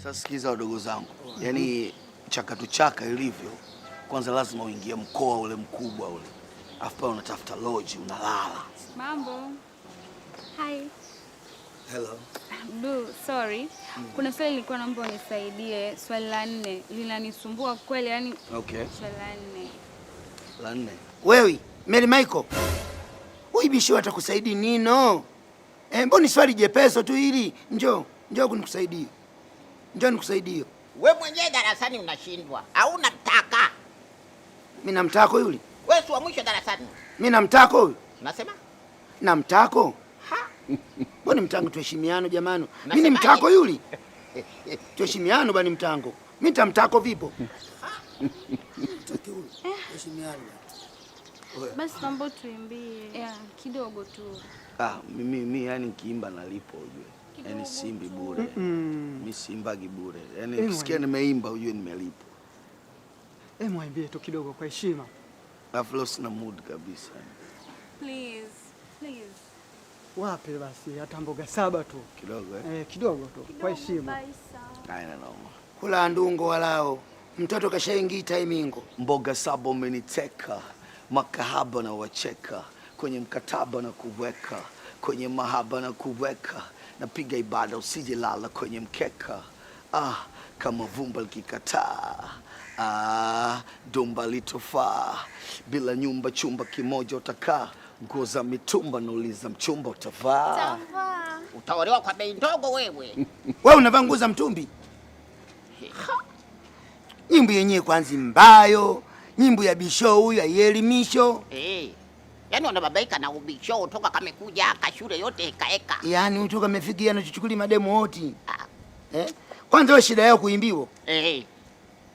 Sasa sikiza wadogo zangu, yaani chaka chaka ilivyo, kwanza lazima uingie mkoa ule mkubwa ule, afu pale unatafuta lodge unalala. Mambo. Hi. Hello. Blue, sorry. Kuna swali nilikuwa naomba unisaidie. Swali la nne linanisumbua kweli, yani. Okay. Swali la nne. La nne. Wewe Mary Michael, huyu bishi atakusaidia nino? Eh, mbona swali jepeso tu hili? Njoo, njoo nikusaidie. Njoo nikusaidie. We mwenyewe darasani unashindwa, hauna mtaka. Mimi namtako yule. We si wa mwisho darasani. Mimi namtako huyu. Unasema? Namtako? Ha. Mbona mtango, tuheshimiano jamani. Mimi ni Unasemaje? mtako yule. Tuheshimiano bani mtango. Mimi nitamtako vipo? Mtaki huyu. Tuheshimiano. Basi naomba tuimbie. Yeah, kidogo tu. Ah, mimi yani nikiimba nalipo ujue. Yaani simbi bure. Mimi siimbagi bure. Yaani ukisikia nimeimba ujue nimelipwa. Eh, mwaimbie tu kidogo kwa heshima. Alafu leo sina mood kabisa. Please, please. Wape basi hata mboga saba tu. Kidogo eh? Eh, kidogo tu kwa heshima. Haina noma. Kula ndungo walao. Mtoto kashaingia timingo. Mboga saba umeniteka, makahaba na wacheka, kwenye mkataba na kuweka, kwenye mahaba na kuweka, napiga ibada usije lala kwenye mkeka. Ah, kama vumba likikataa, ah, dumba litofaa, bila nyumba chumba kimoja utakaa, nguo za mitumba nauliza mchumba utavaa. Utaolewa kwa bei ndogo wewe. Wewe unavaa nguo za mtumbi? Nyimbo yenyewe kwanza mbayo, nyimbo ya bisho huyu haielimisho. Eh. Yaani wanababaika na ubisho toka kamekuja kashule yote ekaeka. Yaani mtu kamefikia anachuchukulia mademu wote. Eh? Kwanza wewe shida yao kuimbiwa. Eh.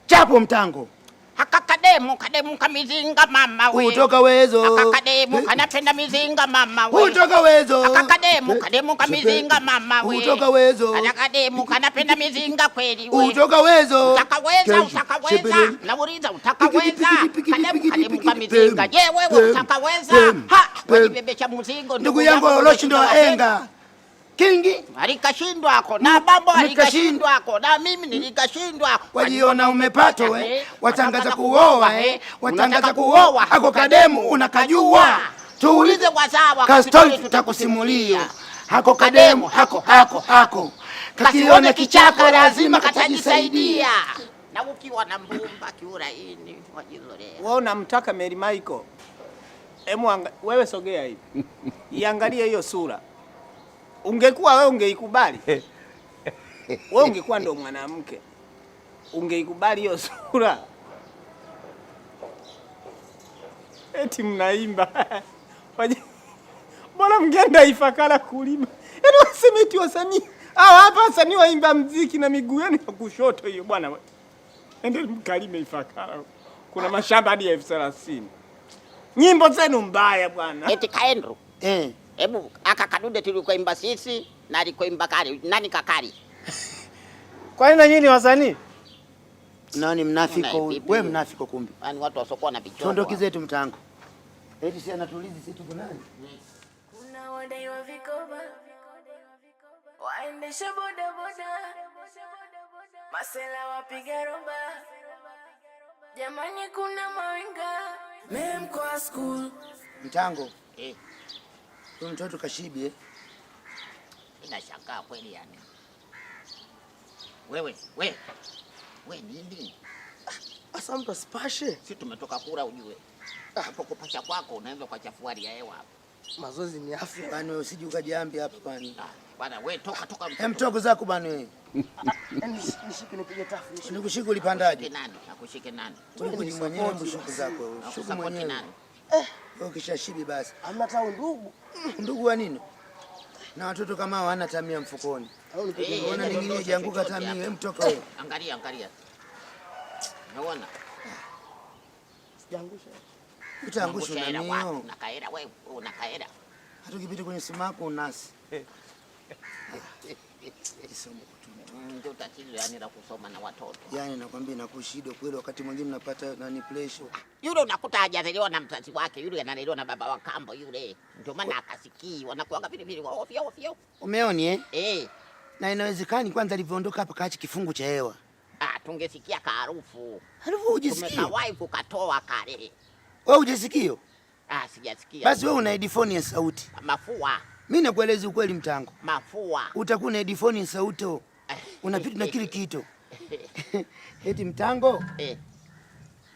Chapo mtango. Haka kademu kademu kamizinga mama we. Kutoka wezo. Haka kademu kanapenda mizinga mama we. Kutoka wezo. Haka kademu kademu kamizinga mama we. Kutoka wezo. Haka kademu kanapenda mizinga kweli we. Kutoka wezo. Utakaweza, utakaweza. Nauliza utakaweza. Kademu kademu kamizinga. Je, wewe utakaweza? Ha, wajibebesha mzingo ndugu yangu oloshi ndo waenga. Kingi alikashindwa ako na bambo Nikashindwa. alikashindwa ako na mimi nilikashindwa. Wajiona umepato we, watangaza kuoa eh, watangaza kuoa hako kademu unakajua. Tuulize wazawa Kastori tutakusimulia. Hako kademu hako hako hako. Kakiona kichaka lazima katajisaidia. Na ukiwa na mbumba kiuraini wajizolea. Wewe unamtaka Mary Michael. Emu wewe sogea hivi. Iangalie hiyo sura. Ungekuwa wewe ungeikubali? Wewe ungekuwa ndo mwanamke. Ungeikubali hiyo sura? Eti mnaimba. Mbona mngeenda Ifakara kulima? Yaani waseme eti wasanii. Hao hapa wasanii waimba muziki na miguu yenu ya kushoto hiyo bwana. Endeni mkalime Ifakara. Kuna mashamba hadi ya 30,000. Nyimbo zenu mbaya bwana. Eti Kaendru. Eh. Hebu aka kadude tulikoimba sisi na alikoimba kali. Nani kakali? Kwa nini nyinyi ni wasanii? Nani mnafiko Una huyu? vipi? Wewe mnafiko kumbe. Yaani watu wasokuwa na vichoko. Tuondoke zetu mtango. Eti si anatuuliza sisi tuko nani? Kuna wadai wa vikoba, waendesha boda boda, masela wapiga roba. Jamani kuna mawinga. Memkwa school. Mtango. Eh. Huyu mtoto kashibi eh? Inashangaa kweli yani. Wewe, we. We nini? Asa mtu asipashe. Si tumetoka kula ujue. Hapo kupasha kwako unaweza ukachafua hali ya hewa hapo. Mazoezi ni afya. Bana wewe usije ukajiambia hapa bana. Ah, bana wewe toka toka mtoto. Hem toka zako bana wewe. Yaani nishike nipige tafu, nishike. Nikushike ulipandaje? Nani? Akushike nani? Wewe ni mwenyewe mshuku zako wewe. Shuku Akusupport mwenyewe. nani? Wewe ukishashibi basi. Hamna hata undugu. Ndugu wa nini? Na watoto kama hao hawana tamia mfukoni. Au nipige Unaona Eh, ningine eh, jianguka eh, tamia, eh, hem toka wewe. Angalia, angalia. Unaona? Sijaangusha. Utaangusha Unaangusha hela na wapi? nio. Unakaela wewe, unakaela. Hata ukipita kwenye sumaku unasi. Kisomo Ndio tatizo yani la kusoma na watoto. Yaani nakwambia nakushida kweli, wakati mwingine unapata nani pressure. Yule unakuta hajazaliwa na mzazi wake, yule analelewa na baba wa kambo yule. Ndio maana akasikii, wanakuanga vile vile wa ovyo ovyo. Umeoni eh? Eh. Na inawezekani kwanza alivyoondoka hapa kaacha kifungu cha hewa. Ah, tungesikia kaharufu. Harufu hujisikia? Tumekawahi kukatoa kale. Wewe hujasikio? Ah, sijasikia. Basi wewe una headphone ya sauti. Mafua. Mimi nakueleza ukweli mtango. Mafua. Utakuwa na headphone ya sauti. Unapita na kile kitu. Eti mtango? Eh.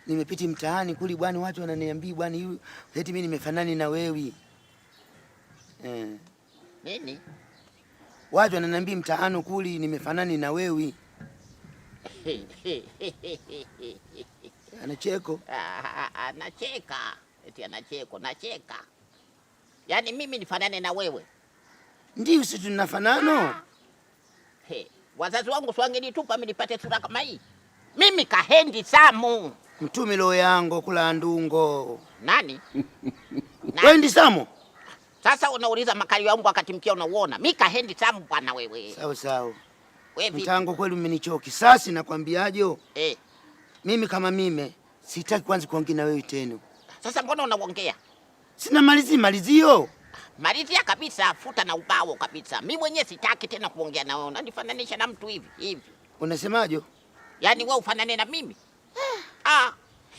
Nimepiti mtaani kuli bwana, watu wananiambia bwana, yu eti mimi nimefanani na wewe. Eh. Nini? Watu wananiambia mtaani kuli nimefanani na wewe. Anacheko. Ah, anacheka. Eti anacheko, nacheka. Yaani mimi nifanane na wewe? Ndio, sisi tunafanano. He, wazazi wangu si wangenitupa mimi nipate sura kama hii? Mimi kahendi Samu. Mtume lo yango kula ndungo. Nani? Wewe ndi Samu? Sasa unauliza makali ya mbwa wakati mkia unauona. Mimi kahendi Samu bwana wewe. Sawa sawa. Wewe vipi? Mtango kweli umenichoki. Sasa nakwambiaje? Eh. Mimi kama mimi sitaki kwanza kuongea na wewe tena. Sasa mbona unaongea? Sina malizi malizio. Malizia kabisa, futa na ubao kabisa. Mimi mwenyewe sitaki tena kuongea na wewe. Unanifananisha na mtu hivi hivi. Unasemaje? Yaani wewe ufanane na mimi? Ah.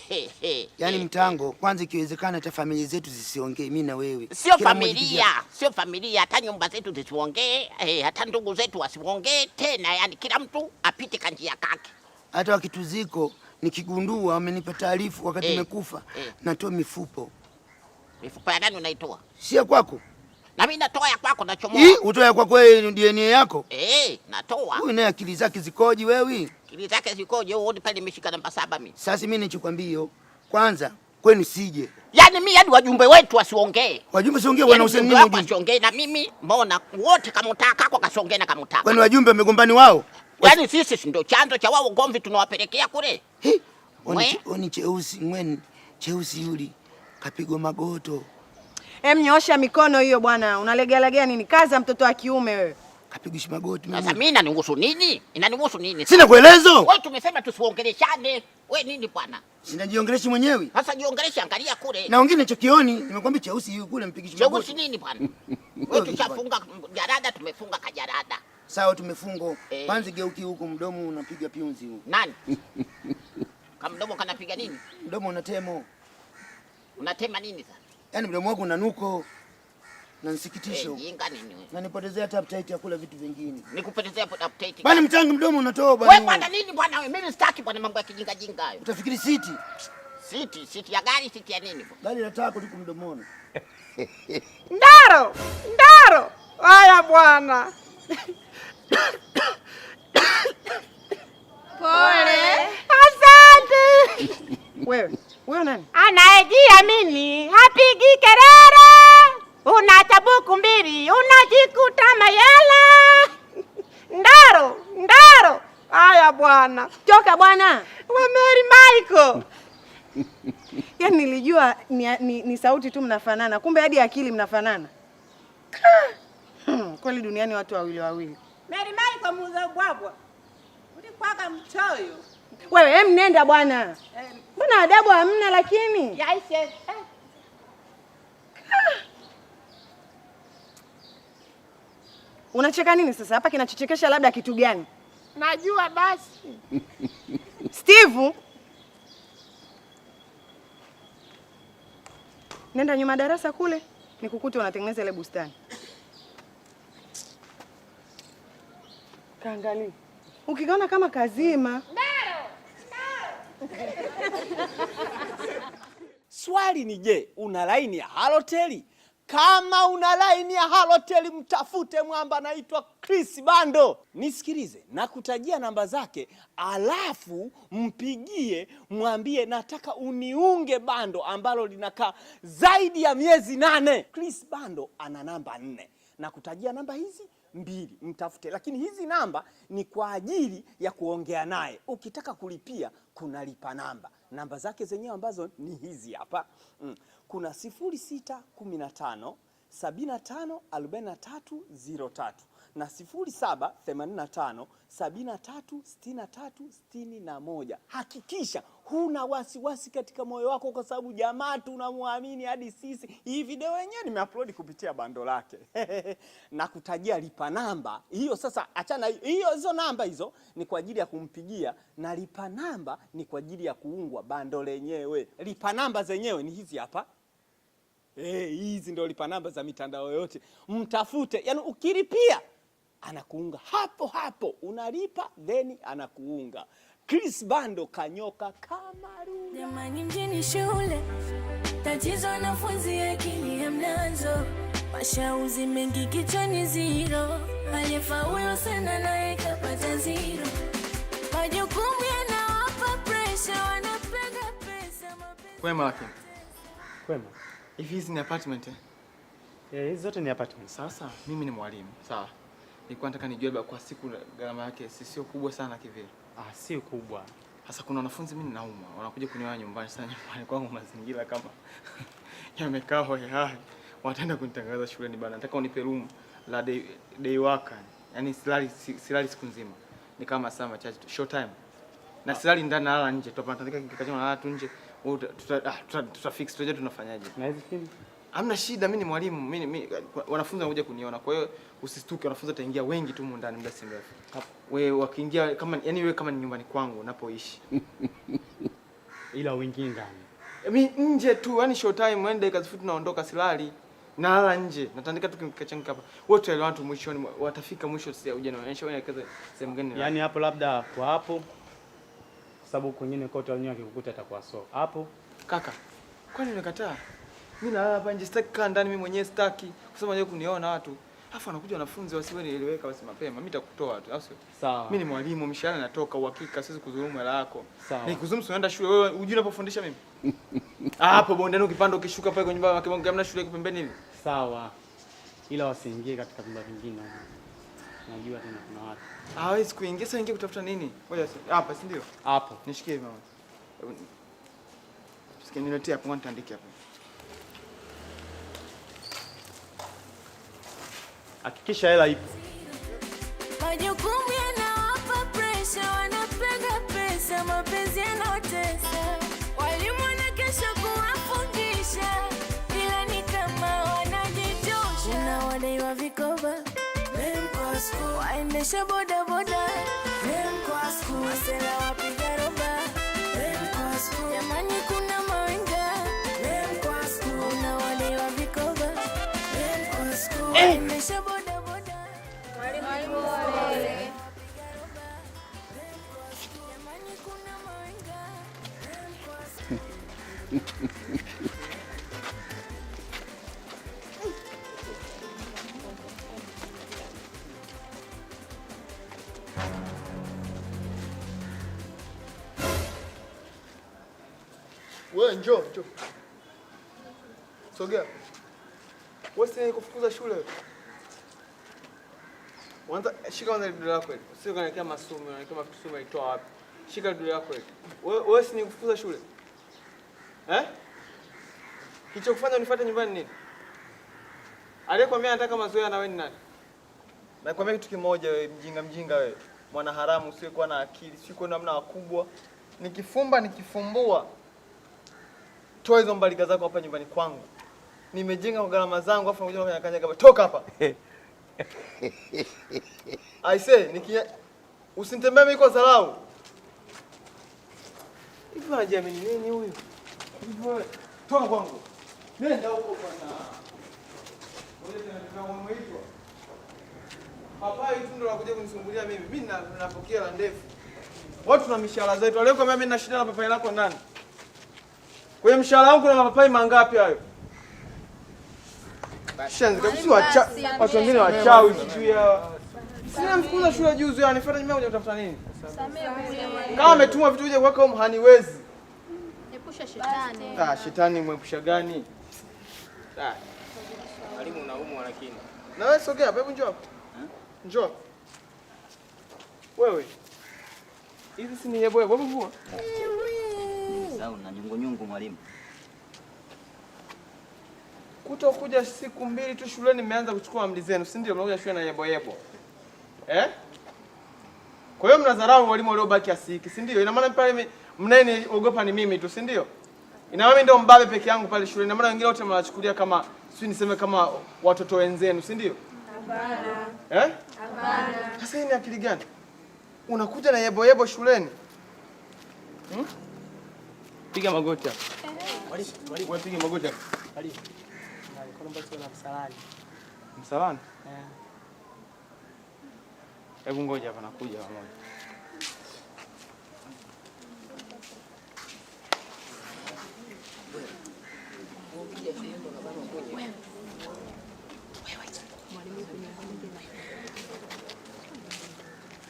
He, he, Yaani he. mtango, kwanza ikiwezekana hata familia zetu zisiongee mimi na wewe. Sio Kila mmoja familia, kijana. sio familia, hata nyumba zetu zisiongee, hata ndugu zetu wasiongee tena, yani kila mtu apite kanjia kake. Hata wakituziko nikigundua wamenipa taarifa wakati nimekufa, natoa mifupo. Mifupa ya nani unaitoa? Si ya kwako. Na mimi natoa ya kwako, nachomoa. Hii utoa ya kwako wewe ni DNA yako? Natoa. Huyu naye akili zake zikoje wewe? Akili zake zikoje? Wewe uone pale nimeshika namba 7 mimi. Sasa mimi nilichokwambia kwanza kwenu sije. Yaani mimi hadi wajumbe wetu wasiongee. Wajumbe siongee, Yaani wana usemi mjumbe nini wako wajumbe? asiongee na mimi, mbona wote kamutaka kwa kasongee na kamutaka. Kwani wajumbe wamegombani wao? Yaani sisi si ndio chanzo cha wao ugomvi tunawapelekea kule? He, Mwe? oni cheusi mweni, cheusi yuli kapigwa magoto. Em, nyoosha mikono hiyo bwana. Unalegealegea nini? Kaza mtoto wa kiume wewe. Kapigwa magoto. Sasa mimi inanihusu nini? Inanihusu nini? Sina kuelezo. Wewe tumesema tusiongeleshane. Wewe nini bwana? Sinajiongelesha mwenyewe. Sasa jiongelesha, angalia kule. Na wengine chokioni, nimekwambia cheusi yuko kule mpigishi magoto. Cheusi nini bwana? Wewe tushafunga jarada, tumefunga kajarada. Sawa tumefunga. Kwanza geuki huku mdomo unapiga piunzi huku. Nani? Kama mdomo kanapiga nini? Mdomo unatemo. Unatema nini sasa? Yaani mdomo wako unanuko. Na nisikitisho. Jinga nini wewe? Na nipotezea hata appetite ya kula vitu vingine. Nikupotezea appetite. Bwana mtangi mdomo unatoa bwana. Wewe bwana nini bwana wewe? Mimi sitaki bwana mambo ya kijinga jinga hayo. Utafikiri siti. Siti, siti ya gari, siti ya nini bwana? Gari la tako liko mdomoni. Ndaro, ndaro. Haya bwana. Pole. Asante. Wewe, huyo nani? Anayejiamini hapigi kelele. Una tabuku mbili, unajikuta mayela. Ndaro, ndaro. Haya bwana. Toka bwana. Wa Mary Michael. Yaani nilijua ni sauti tu mnafanana, kumbe hadi akili mnafanana. Kweli duniani watu wawili wawili. Mary Michael muuza ubwabwa. Ulikwaka mchoyo. Wewe nenda bwana. Mbona adabu hamna lakini? Yaishe. Unacheka nini sasa? Hapa kinachochekesha labda kitu gani? Najua basi. Steve. Nenda nyuma darasa kule, nikukute unatengeneza ile bustani. Kaangalie. Ukiona kama kazima. Swali ni je, una laini ya Halotel? Kama una laini ya Halotel mtafute mwamba anaitwa Chris Bando. Nisikilize, nakutajia namba zake, alafu mpigie mwambie nataka uniunge bando ambalo linakaa zaidi ya miezi 8. Chris Bando ana namba 4. Nakutajia namba hizi 2, mtafute. Lakini hizi namba ni kwa ajili ya kuongea naye. Ukitaka kulipia kuna lipa namba. Namba zake zenyewe ambazo ni hizi hapa. Kuna 0615 75 43 03 na 0785 73 63 61. Hakikisha huna wasiwasi katika moyo wako, kwa sababu jamaa tunamwamini hadi sisi. Hii video yenyewe nimeupload kupitia bando lake na kutajia lipa namba hiyo. Sasa achana hiyo, hizo namba hizo ni kwa ajili ya kumpigia na lipa namba ni kwa ajili ya kuungwa bando lenyewe. Lipa namba zenyewe ni hizi hapa. Hizi ndio lipa namba za mitandao yote. Mtafute, yaani ukilipia anakuunga hapo hapo, unalipa then anakuunga. Chris Bando kanyoka kama ruga. Jamani, mjini shule tatizo, wanafunzi akili hamnazo, mashauzi mengi kichwani zero, aliyefaulu sana naye kapata zero, majukumu yanawapa pressure, wanapenda pesa. Kwema lakini. Kwema. Hivi hizi ni apartment eh? Eh, hizi zote ni apartment. Sasa mimi ni mwalimu, sawa. Nilikuwa nataka nijue labda kwa siku gharama yake si sio kubwa sana kivile. Ah, sio kubwa. Sasa kuna wanafunzi mimi ninaumwa, wanakuja kuniona nyumbani. Sana nyumbani kwangu mazingira kama yamekaa hohehahe. Wataenda kunitangaza shuleni bana. Nataka unipe room la day worker. Yaani silali siku nzima. Ni kama masaa machache tu, short time. Na silali ndani, nalala nje. Tutapata kikacho, nalala tu nje. Tuta fix, tutajua tunafanyaje. Na hizi simu? Hamna shida, mimi ni mwalimu, mimi wanafunzi wanakuja kuniona. Kwa hiyo usistuke, wanafunzi wataingia wengi tu ndani muda si mrefu. Wewe wakiingia kama yani wewe kama ni nyumbani kwangu unapoishi. Ila uingie ndani. Mimi nje tu, yani short time, yani dakika zifupi tunaondoka, silali. Nalala nje, natandika tu kimkeka hapa. Wote tuelewana tu mwishoni, watafika mwisho sisi uje naonyesha wewe kaza sehemu gani. Yaani hapo labda kwa hapo, kwa sababu kwingine kote wenyewe akikukuta atakuwa so. Hapo kaka, kwani unakataa? Mimi nalala hapa nje, sitaki kukaa ndani mimi mwenyewe sitaki. Kwa sababu wanajua kuniona watu. Alafu wanakuja wanafunzi wasiwe nieleweka basi mapema. Mimi nitakutoa tu, au sio? Sawa. Mimi ni mwalimu, mshahara natoka uhakika, siwezi kudhulumu hela yako. Sawa. Nikudhulumu si unaenda shule wewe, unajua unapofundisha mimi? Hapo bondeni ukipanda ukishuka pale kwenye nyumba ya Kibonge hamna shule iko pembeni hivi. Sawa. Ila wasiingie katika vyumba vingine. Najua tena kuna watu. Hawezi kuingia, sasa ingia kutafuta nini? Ngoja hapa, si ndio? Hapo. Nishikie hivi mama. Sikia niletee hapo, nitaandike hapo. Hakikisha hela ipo. Majukumu yanawapa pressure, wanapenda pesa, mapenzi yanawatesa. Walimu wanakesha kuwafundisha, ila ni kama wanajichosha. Kuna wadaiwa vikoba, waendesha bodaboda, masela wapiga roba. Jamani kuna mawinga, kuna wadaiwa vikoba, waendesha bodaboda. Wewe njoo, njoo. Sogea. Wewe si kufukuza shule. Kwanza shika kwanza dole lako hili. Sio kanaelekea masumu, unaelekea masumu alitoa wapi? Shika dole lako hili. Wewe si nikufukuza shule. Eh? Kilichokufanya unifuate nyumbani nini? Aliyekwambia anataka mazoea na wewe ni nani? Nakwambia kitu kimoja wewe mjinga mjinga wewe. Mwana haramu usiyekuwa na akili, usiyekuwa na namna wakubwa. Nikifumba nikifumbua. Toa hizo mbalika zako hapa nyumbani kwangu. Nimejenga kwa gharama zangu afu unakuja unakanya kama toka hapa. I say usinitembee mimi kwa dharau. Hivi anajiamini nini huyu? Hivi toka kwangu. Nenda huko bwana. Wewe tena umeitwa. Papai tu ndo anakuja kunisumbulia mimi. Mimi napokea la ndefu. Watu na mishahara zetu. Aliyokuambia mimi nina shida na papai lako nani? Kwenye mshahara wangu kuna mapapai mangapi hayo? Shenzi kabisa watu wengine wachawi sijui hawa. Sina mfukuza shule juzi yani nifuata nyuma kuja kutafuta nini? Kama ametumwa vitu vije kwako haniwezi. Epusha shetani. Ah, shetani mwepusha gani? Ah. Mwalimu unaumwa lakini. Na wewe sogea, hebu njoo. Njoo. Wewe. Hizi si ni yebo yebo mvua? Sawa na nyungu nyungu mwalimu. Kutokuja siku mbili tu shuleni mmeanza kuchukua amri zenu, si ndio? Mnakuja shule na yebo yebo. Eh? Kwa hiyo mnadharau walimu waliobaki asiki, si ndio? Ina maana pale mnayeniogopa ni mimi tu, si ndio? Ina maana mimi ndio mbabe peke yangu pale shule. Ina maana wengine wote mnawachukulia kama si niseme kama watoto wenzenu, si ndio? Hapana. Eh? Hapana. Sasa hii ni akili gani? Unakuja na yebo yebo shuleni. Hmm? Piga magoti hapa. Mwalimu, mwalimu. Wewe piga magoti hapa. Mwalimu. Naomba tuwe na msalani. Msalani? Eh. Hebu ngoja hapa nakuja pamoja.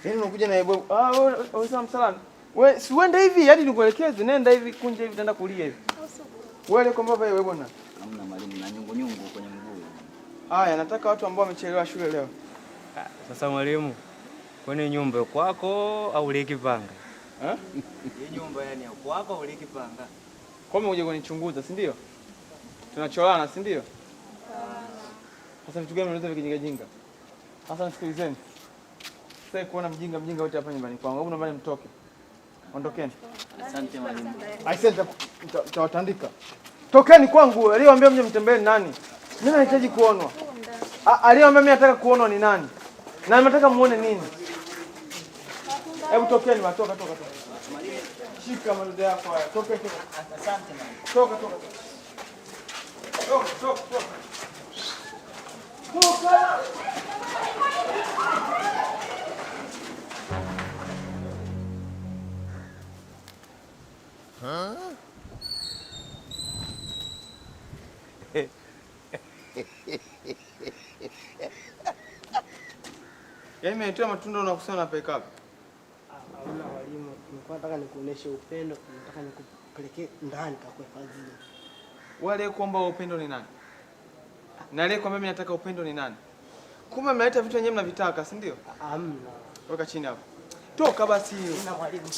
Yaani unakuja na yebo. Ah, wewe unasema msalani. Wewe si uende hivi, hadi nikuelekeze, nenda hivi, kunja hivi, nenda kulia hivi. Wewe ile kwamba wewe bwana. Hamna mwalimu, na nyungu nyungu kwenye mguu. Haya, nataka watu ambao wamechelewa shule leo. Sasa mwalimu, kwani nyumba kwako au ulikipanga? Eh? Hii nyumba yani ya kwako au ulikipanga? Kwa nini umekuja kunichunguza, si ndio? Tunacholana, si ndio? Sasa vitu gani mnaweza vikijinga jinga? Sasa nisikilizeni. Sasa kuona mjinga mjinga wote hapa nyumbani kwangu. Hebu naomba mtoke. Ondokeni. Asante mwalimu. Aisee, nitawatandika. Tokeni kwangu. Aliyewaambia mje mtembee ni nani? Mimi nahitaji kuonwa. Aliyewaambia mimi nataka kuonwa ni nani? Na nataka muone nini? Hebu tokeni, toka toka toka. Shika madude yako haya. Toka toka. Asante mwalimu. Toka toka. Toka toka toka. Toka. Huh? Yaani nimetoa matunda unakusanya na peka wapi? Hamna mwalimu, nilikuwa nataka nikuoneshe upendo, nataka nikupelekee ndani kakuhifadhie. Wewe aliyekuomba upendo ni nani? Na aliyekuambia mimi nataka upendo ni nani? Kumbe mnaleta vitu wenyewe mnavitaka, si ndio? Hamna. Weka chini hapo. Toka basi. Hamna mwalimu.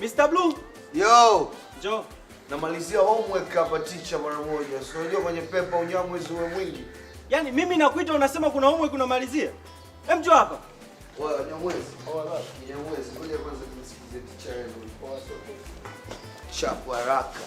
Mr. Blue. Yo. Njoo. Namalizia homework hapa teacher mara moja. Si unajua kwenye paper unyamwezi uwe mwingi. Yaani mimi nakuita unasema kuna homework unamalizia. Hem, njoo hapa. Wewe Nyamwezi. Nyamwezi, ngoja kwanza tumsikize teacher yenu. Chapu haraka.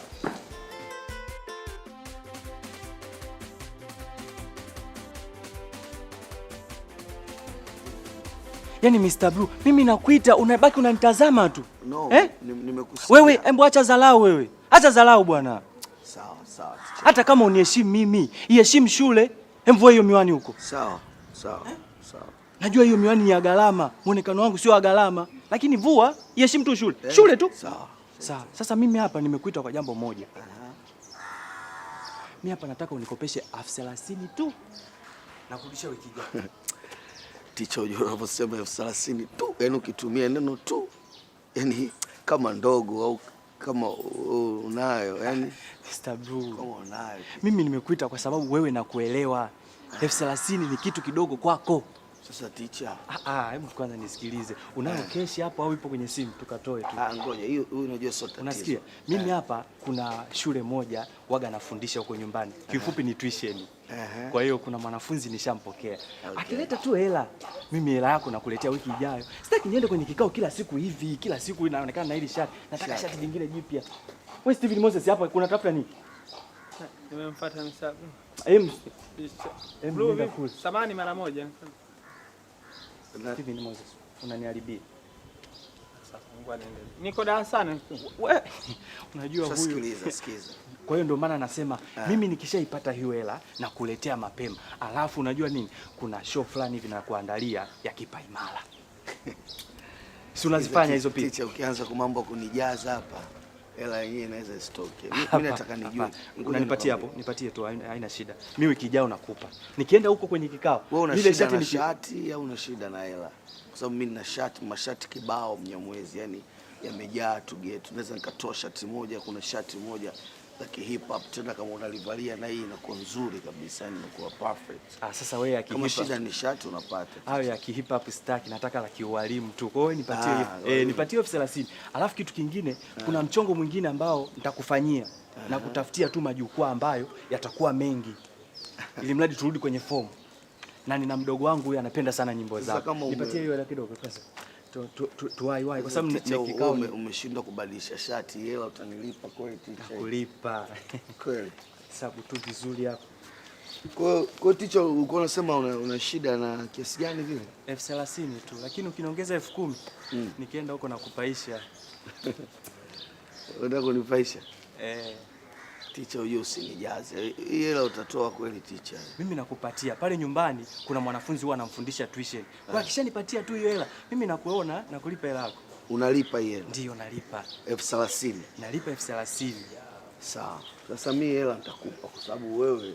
Yaani Mr. Blue, mimi nakuita unabaki unanitazama tu. No, eh? Nimekusikia. Wewe, embo acha dharau wewe. Acha dharau bwana. Sawa, sawa. Hata kama uniheshimu mimi, iheshimu shule. Emvua hiyo miwani huko. Sawa, sawa, eh? Sawa. Najua hiyo miwani ni ya gharama, muonekano wangu sio wa gharama, lakini vua, iheshimu tu shule. Eh, shule tu. Sawa. Sawa. Sasa mimi hapa nimekuita kwa jambo moja. Mimi hapa nataka unikopeshe 30,000 tu. Nakurudishia wiki ijayo. Ticha, unajua unaposema 30,000 tu, yaani ukitumia neno tu, yaani kama ndogo au kama unayo, yaani Mr. Blue. Kama unayo. Mimi nimekuita kwa sababu wewe nakuelewa. 30,000 ni kitu kidogo kwako. Sasa ticha. Hebu kwanza nisikilize. Unayo keshi hapo au ipo kwenye simu tukatoe tu? Ngoja, hiyo unajua sio tatizo. Unasikia? Mimi hapa kuna shule moja waga nafundisha huko nyumbani. Kifupi ni tuition. Kwa hiyo kuna mwanafunzi nishampokea. Akileta tu hela, mimi hela yako nakuletea wiki ijayo. Sitaki niende kwenye kikao kila siku hivi, kila siku inaonekana na hili shati. Nataka shati jingine jipya. Wewe Steven Moses hapa kuna tafuta nini? Nimemfuata Mr. Blue. Blue, samani mara moja. Steven Moses, unaniharibia. Sasa Mungu aniendelee. Niko darasani. Wewe unajua huyu. Sikiliza, sikiza. Kwa hiyo ndio maana nasema mimi nikishaipata hiyo hela na kuletea mapema. Alafu unajua nini? Kuna show fulani hivi nakuandalia ya kipaimara. Si unazifanya hizo pia? Teacher, ukianza kwa mambo kunijaza hapa, hela yenyewe inaweza isitoke. Mimi nataka nijue. Unanipatia hapo? Nipatie tu, haina shida. Mimi wiki ijayo nakupa. Nikienda huko kwenye kikao, wewe una lile shida shati na shati au una shida na hela? Kwa sababu mimi nina shati, mashati kibao Mnyamwezi, yani yamejaa tu getu. Naweza nikatoa shati moja, kuna shati moja La hip hop tena kama unalivalia na hii inakuwa nzuri kabisa, yani inakuwa perfect. Ah, sasa wewe ya Kama kihip hop. shida ni shati unapata. Hayo ya kihip hop sitaki, nataka la kiualimu tu. Kwa hiyo nipatie Ah, nipatie 30,000. Alafu kitu kingine, kuna mchongo mwingine ambao nitakufanyia na kutafutia tu majukwaa ambayo yatakuwa mengi. Ili mradi turudi kwenye fomu. Na nina mdogo wangu huyu anapenda sana nyimbo Sasa zako. kama Nipatie hiyo hela kidogo kwanza. Tuwai wai kwa sababu Teacher, ni kikao umeshindwa kubadilisha shati, hela utanilipa kweli teacher? Kulipa. Kweli. Hesabu tu vizuri hapo. Kwa hiyo teacher, ulikuwa unasema una shida na kiasi gani vile? 30,000 tu, lakini ukiniongeza 10,000 nikienda huko nakupaisha. Unataka kunipaisha? Eh. Teacher, ujue usinijaze. Hii hela utatoa kweli teacher? Mimi nakupatia. Pale nyumbani kuna mwanafunzi huwa anamfundisha tuition. Kwa hiyo akishanipatia tu hiyo hela, mimi nakuona na kulipa hela yako. Unalipa hiyo hela? Ndio nalipa. 30,000. Nalipa 30,000. Sawa. Sasa mimi hela nitakupa kwa sababu wewe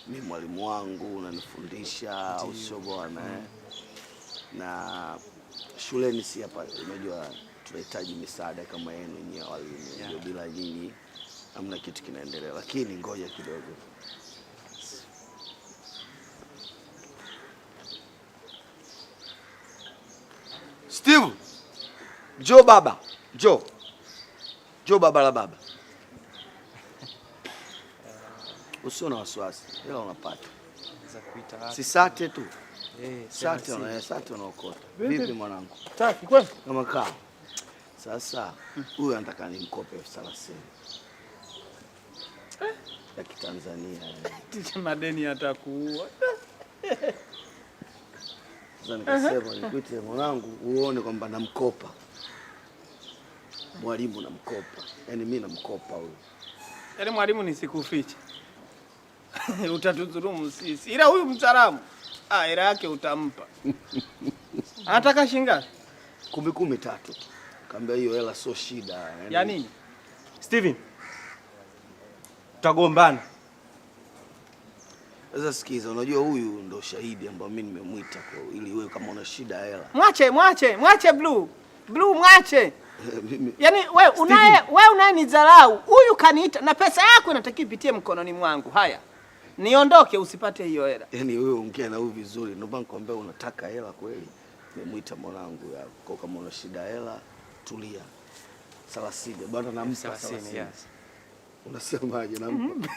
ni mwalimu wangu, unanifundisha, au sio bwana? Na shuleni si hapa, unajua tunahitaji misaada kama yenu nyinyi walimu. Yeah. Bila nyinyi hamna kitu kinaendelea, lakini ngoja kidogo. Steve, njoo baba, njoo. Njoo baba la baba. Usio na wasiwasi, hela unapata. Za kuita wapi? Si sate tu. Sate 30. sate unaokota. Vipi? Vipi mwanangu? Safi kweli? Kama kaa. Sasa huyu anataka nimkope 30,000. Ya Kitanzania. Ticha, madeni atakuua. Sasa nikasema nikuite mwanangu uone kwamba namkopa. Mwalimu namkopa. Yaani mimi namkopa huyu. Yaani mwalimu nisikufiche. Utatudhulumu sisi. Ila huyu mtaalamu, hela yake utampa. Anataka shilingi ngapi? 13 tu. Kaambia hiyo hela sio shida. Yaani Ya nini? Steven. Tutagombana. Sasa sikiza, unajua huyu ndo shahidi ambao mimi nimemuita kwa ili wewe kama una shida ya hela. Mwache, mwache, mwache Blue. Blue mwache. Mimi Yaani wewe unaye nidharau. Huyu kaniita na pesa yako inatakiwa ipitie mkononi mwangu. Haya. Niondoke usipate hiyo hela. Yaani wewe ongea na huyu vizuri, ndio maana nikwambia unataka hela kweli. Nimemuita mwanangu yako. Kwa kama una shida hela tulia. 30 bwana, nampa 30, 30. yes. Unasemaje, nampa?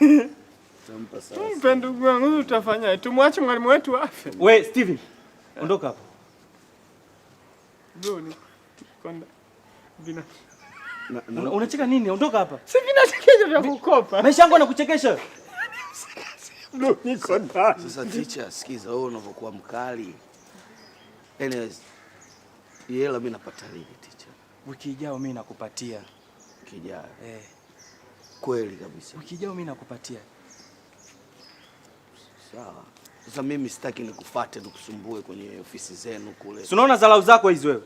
Nampa 30. Mpe ndugu wangu, huyu utafanyaje? Tumwache mwalimu wetu afe. We Steven, ondoka hapo. Blue ni konda. Vina. Unacheka nini? Ondoka hapa. Si vinachekesha vya kukopa. Maisha yangu yanakuchekesha. Blue niko ndani. Sasa teacher, sikiza wewe unavyokuwa mkali. Anyways, hela mimi napata lini teacher? Wiki ijayo mimi nakupatia. Wiki ijayo? Kweli kabisa. Wiki ijayo mimi nakupatia. Sawa. Sasa mimi sitaki nikufuate nikusumbue kwenye ofisi zenu kule. Si unaona dharau zako hizi wewe?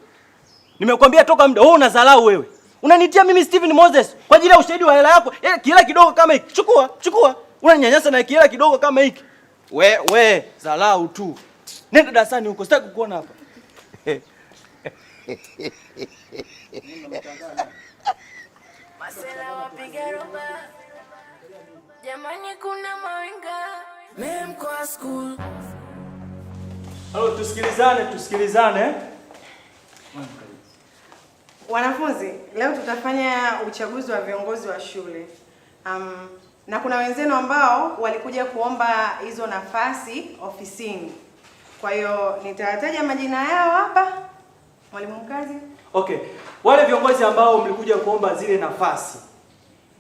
Nimekuambia toka muda, wewe una dharau wewe. Unanitia mimi Steven Moses kwa ajili ya ushahidi wa hela yako. Kihela kidogo kama hiki. Chukua, chukua. Unaninyanyasa na kihela kidogo kama hiki. We, dharau tu. Nenda darasani huko, sitaki kukuona hapa. Masela wapiga roba. Jamani kuna mawinga. Memkwa school. Halo, tusikilizane, tusikilizane. Wanafunzi, leo tutafanya uchaguzi wa viongozi wa shule. Na kuna wenzenu ambao walikuja kuomba hizo nafasi ofisini. Kwa hiyo nitawataja majina yao hapa. Mwalimu mkazi. Okay, wale viongozi ambao mlikuja kuomba zile nafasi,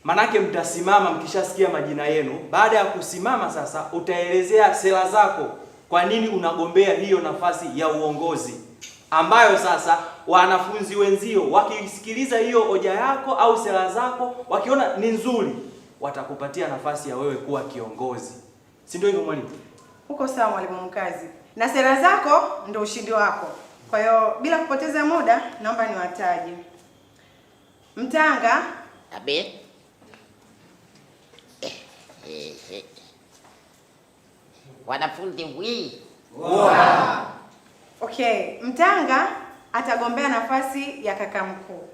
manake mtasimama mkishasikia majina yenu. Baada ya kusimama sasa, utaelezea sera zako, kwa nini unagombea hiyo nafasi ya uongozi, ambayo sasa wanafunzi wenzio wakisikiliza hiyo hoja yako au sera zako, wakiona ni nzuri, watakupatia nafasi ya wewe kuwa kiongozi. Si ndio hivyo mwalimu? Uko sawa mwalimu mkazi. Na sera zako ndio ushindi wako. Kwa hiyo bila kupoteza muda naomba niwataje. Mtanga. Abe. Wanafunzi wi. Wow. Okay, Mtanga atagombea nafasi ya kaka mkuu.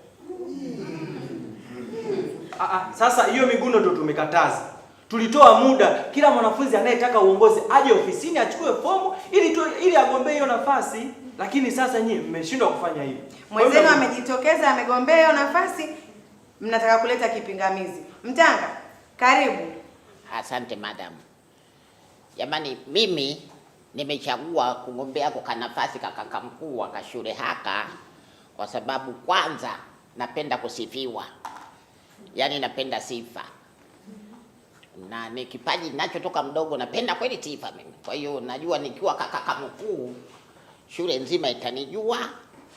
Sasa hiyo miguno ndio tumekataza. Tulitoa muda kila mwanafunzi anayetaka uongozi aje ofisini achukue fomu ili agombee hiyo nafasi, lakini sasa nyie mmeshindwa kufanya hivyo. Mwenzenu amejitokeza amegombea hiyo nafasi, mnataka kuleta kipingamizi. Mtanga, karibu. Asante madam. Jamani, mimi nimechagua kugombea kwa nafasi kaka mkuu wa shule haka kwa sababu kwanza napenda kusifiwa. Yaani napenda sifa. Na ni kipaji ninachotoka mdogo, napenda kweli sifa mimi. Kwa hiyo najua nikiwa kaka mkuu shule nzima itanijua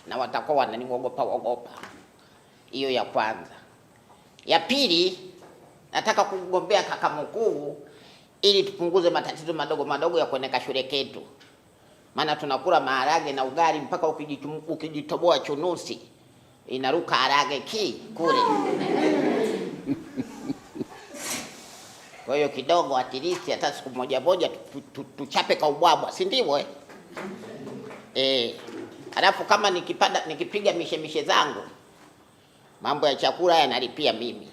na watakuwa wananiogopa ogopa. Hiyo ya kwanza. Ya pili, nataka kugombea kaka mkuu ili tupunguze matatizo madogo madogo ya kuoneka shule ketu. Maana tunakula maharage na ugali mpaka ukijitoboa chunusi inaruka harage ki kule. Kwa hiyo kidogo at least hata siku moja moja tuchape kwa ubwabwa, si ndivyo eh? Alafu kama nikipiga mishe zangu, mambo ya chakula yanalipia mimi.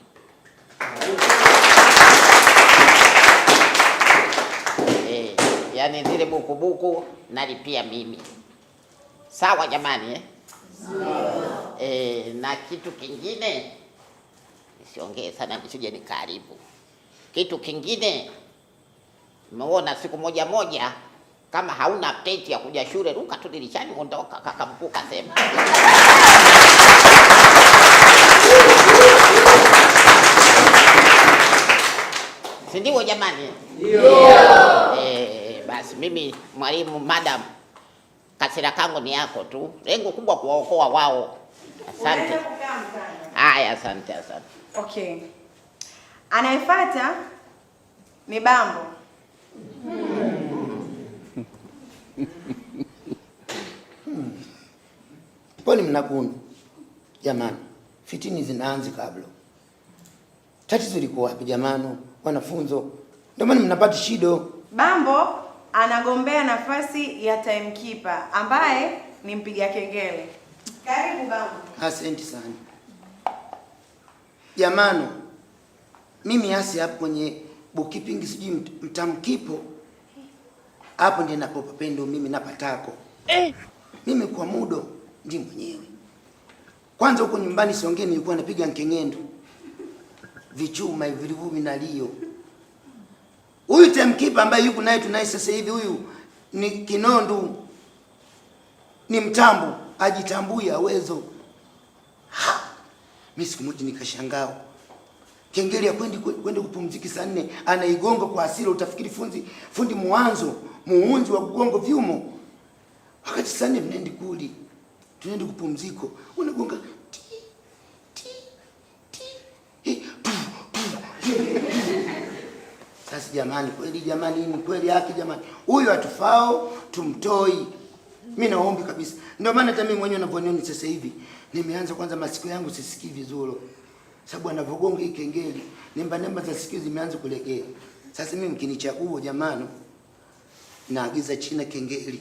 Yaani zile buku nalipia mimi. Sawa jamani eh? Na kitu kingine nisiongee sana nisije nikaribu. Kitu kingine umeona siku moja moja kama hauna update ya kuja shule ruka tu dirishani ondoka, kaka mkuu kasema. Si ndio jamani? Ndio. Basi mimi mwalimu madam, kasira kangu ni yako tu. Lengo kubwa kuwaokoa wao. Asante. Haya, asante asante. Okay. Anayefuata ni Bambo. Poni mnakundu. Jamani, fitini zinaanza kabla. Tatizo liko wapi jamani? Wanafunzo. Ndio maana mnapata shida. Bambo anagombea nafasi ya timekeeper ambaye ni mpiga kengele. Karibu Bambo. Asante sana. Jamani, mimi hasi hapo kwenye bookkeeping sijui mtamkipo. Hapo ndiye napopapendo mimi napatako. Mimi kwa mudo ndi mwenyewe. Kwanza huko nyumbani siongee, nilikuwa napiga nkengendo. Vichuma vilivumi na lio. Huyu timekeeper ambaye yuko naye tunaye sasa hivi huyu ni Kinondu. Ni mtambo, ajitambui awezo. Mimi siku moja nikashangaa. Kengele ya kwenda kupumzika saa 4 anaigonga kwa hasira, utafikiri fundi mwanzo, muunzi wa kugonga vyumo. Wakati saa 4 mnendi kuli, tunaenda kupumziko, unagonga ti ti ti. Tu, tu, tu. Sasa jamani, kweli jamani, ni kweli haki jamani. Huyu atufao tumtoi. Mimi naombi kabisa. Ndio maana hata mimi mwenyewe ninavyoniona sasa hivi, nimeanza kwanza masikio yangu sisikii vizuri. Sababu anavogonga hii kengele, nemba za sikio zimeanza kulegea. Sasa mimi mkinichagua jamani, naagiza China kengele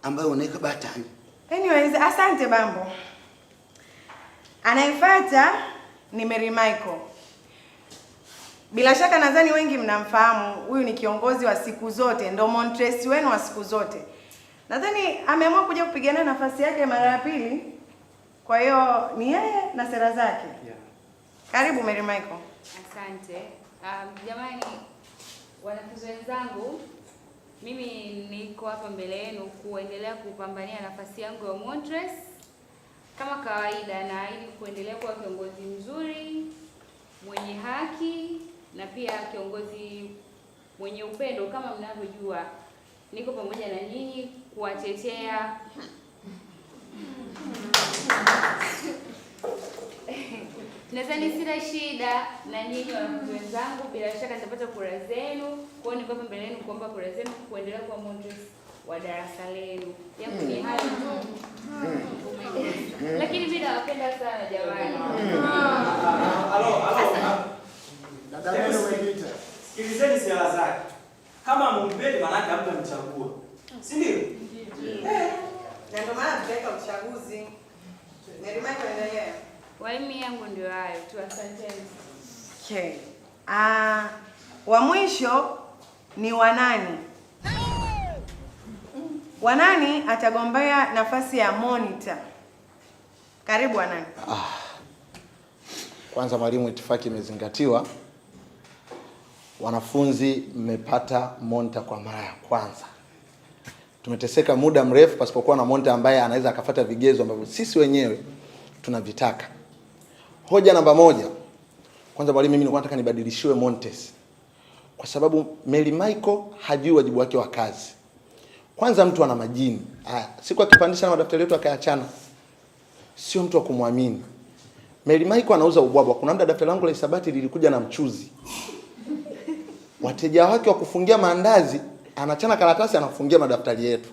ambayo unaweka batani. Anyways, asante Bambo. Anayefuata ni Mary Michael. Bila shaka nadhani wengi mnamfahamu. Huyu ni kiongozi wa siku zote, ndo Montress wenu wa siku zote. Nadhani ameamua kuja kupigania nafasi yake mara ya pili. Kwa hiyo ni yeye na sera zake. Yeah. Karibu Mary Michael. Asante. Jamani wanafunzi wenzangu, mimi niko hapa mbele yenu kuendelea kupambania nafasi yangu ya Montress. Kama kawaida, naahidi kuendelea kuwa kiongozi mzuri, mwenye haki na pia kiongozi mwenye upendo. Kama mnavyojua, niko pamoja na nyinyi kuwatetea. Nadhani sina shida na nyinyi wanafunzi wenzangu, bila shaka nitapata kura zenu. Kwa hiyo niko hapa mbele yenu kuomba kura zenu kuendelea kuwa Montress wa darasa lenu. Yangu ni hayo tu. Lakini mimi nawapenda sana jamani. Halo, halo. Dada umeniita. Sikilizeni sera zake. Kama mumpendi maana yake hamtamchagua. Si ndio? Ndio. Na ndio maana tutaweka uchaguzi. Mary Michael, endelea. Walimu Maoni yangu ndio hayo tu, asanteni. Okay. Ah, wa mwisho ni Wanani. Wanani atagombea nafasi ya monitor. Karibu Wanani. Kwanza mwalimu, itifaki imezingatiwa. Wanafunzi mmepata monta kwa mara ya kwanza. Tumeteseka muda mrefu pasipokuwa na monta ambaye anaweza akafuata vigezo ambavyo sisi wenyewe tunavitaka. Hoja namba 1. Kwanza mwalimu, mimi nilikuwa nataka nibadilishiwe Montes kwa sababu Mary Michael hajui wajibu wake wa kazi. Kwanza mtu ana majini. Haya, siku akipandisha na madaftari yetu akaachana. Sio mtu wa kumwamini. Mary Michael anauza ubwabwa. Kuna muda daftari langu la hisabati lilikuja na mchuzi. Wateja wake wa kufungia maandazi, anachana karatasi anafungia madaftari yetu.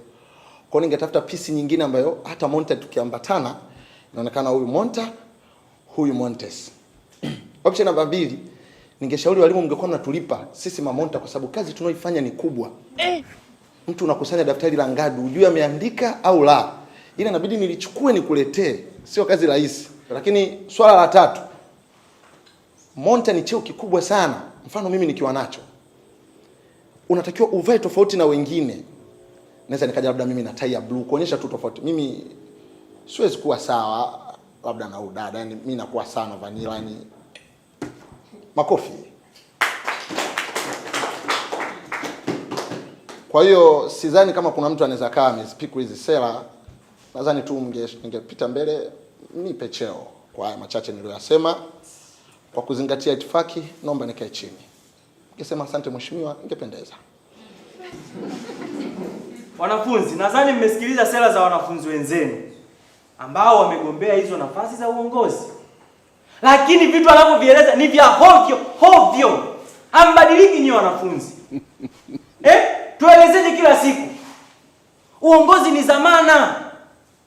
Kwa hiyo ningetafuta pisi nyingine ambayo hata Monte tukiambatana inaonekana huyu Monta, huyu Montes. Option namba 2, ningeshauri walimu mngekuwa mnatulipa sisi mamonta kwa sababu kazi tunaoifanya ni kubwa. Mtu unakusanya daftari la ngadu, hujui ameandika au la. Ila inabidi nilichukue nikuletee, sio kazi rahisi. Lakini swala la 3, monta ni cheo kikubwa sana. Mfano mimi nikiwa nacho, unatakiwa uvae tofauti na wengine. Naweza nikaja labda mimi na tai ya blue kuonyesha tu tofauti. Mimi siwezi kuwa sawa labda na udada, yani mimi nakuwa sana vanilla, yani makofi. Kwa hiyo sidhani kama kuna mtu anaweza kaa amezipiku hizi sera. Nadhani tu ningepita mbele nipe cheo kwa haya machache niliyoyasema. Kwa kuzingatia itifaki, naomba nikae chini. Ningesema asante mheshimiwa, ingependeza. Wanafunzi, nadhani mmesikiliza sera za wanafunzi wenzenu ambao wamegombea hizo nafasi za uongozi. Lakini vitu wanavyovieleza ni vya hovyo hovyo. Hambadiliki nyinyi wanafunzi. Tuelezeje kila siku? Uongozi ni zamana.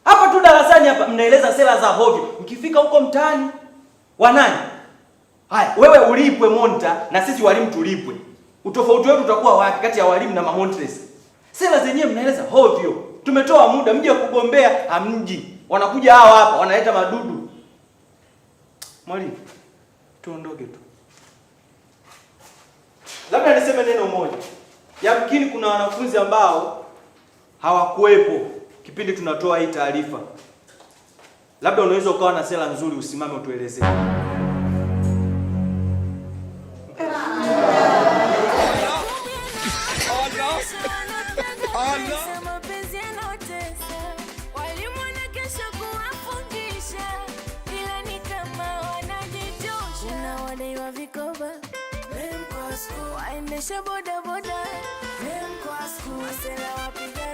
Hapa tu darasani hapa mnaeleza sera za hovyo. Mkifika huko mtaani wanani? Haya, wewe ulipwe monta na sisi walimu tulipwe. Utofauti wetu utakuwa wapi kati ya walimu na mamontres? Sera zenyewe mnaeleza hovyo. Tumetoa muda mje kugombea, hamji. Wanakuja hawa hapa wanaleta madudu. Mwalimu, tuondoke tu. Labda niseme neno moja. Yamkini kuna wanafunzi ambao hawakuwepo kipindi tunatoa hii taarifa. Labda unaweza ukawa na sera nzuri, usimame utuelezee. Waendesha boda boda, wasela wapiga